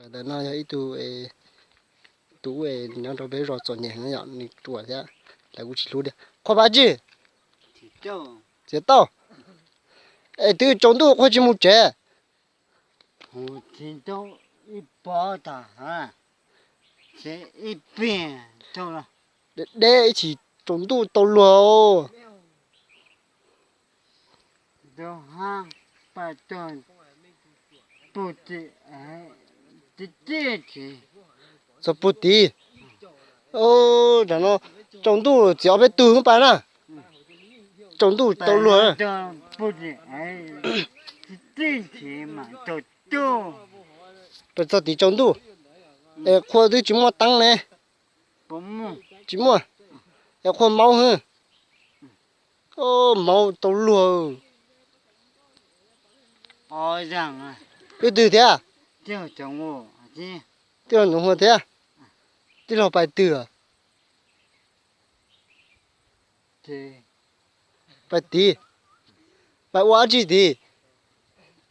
Ntawm no yog ib tug, tus nyob rau peb zos txom nyem no yom, nws ruam thiab, lawv kuj tsis hlub thiab. Qhua pab tsi? Txiav tauj. Es twb tsaus ntuj qhua tsis mus tsev? Deb deb ib chim tsaus ntuj tau luag. Txog puag tid. Tam no tsaus ntuj txiav ob peb tug pais na. Tsaus ntuj tau luag. Pais txog tid tsaus ntuj. Es qhua twb tsis muaj teeb ne. Tsis muaj. Es qhua maub hwb. Maub tau luag. Wb twg thiab? Tij laug Ntxoov Hua thiab. Tij laug pais twg? Pais tid. Pais ua dab tsi tid?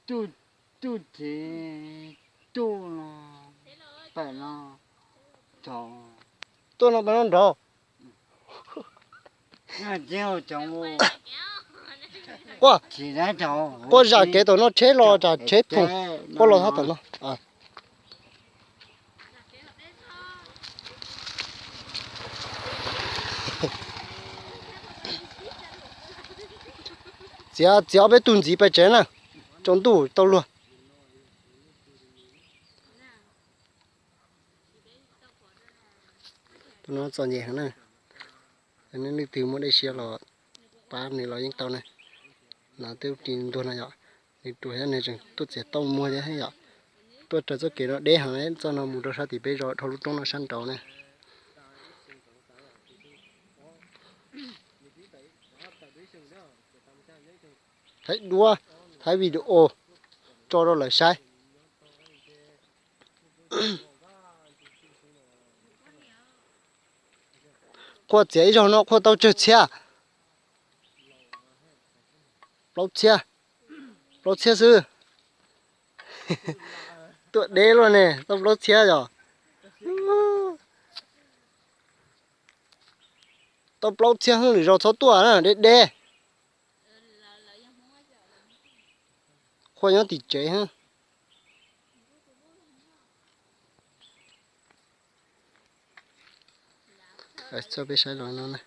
Tuaj no pais noj nraud. Quaj, quaj zam kev tom no tsheb los tsam tsheb phoom. Quaj los txhob tom no. Txiav, txiav ob peb tug ntxiv pais tsev na, tsaus ntuj tau luag. Tus no txom nyem heev na, nej leej twg muaj dej siab los pab nws los yeej tau na. No twb ris ntuag no yom, nws ruam thiab nws tseem tuaj txiav tauj muag thiab yom. Tuaj raws txoj kev no deb heev, txoj no mus rau sab tim peb zos dhau lub roob no sab nraud na. Thaij duab, thaij video tso rau lawv saib. Qhua txiav ib zaug no qhua tau tsawg txhiab? Plaub txhiab. Plaub txhiab xwb. Tuaj deb luaj ne, tau plaub txhiab yom. Tau plaub txhiab hwb, lwm zaus txhob tuaj na, deb deb. Qhua nyob tim tsev hwb. Txoj peb saib los no na.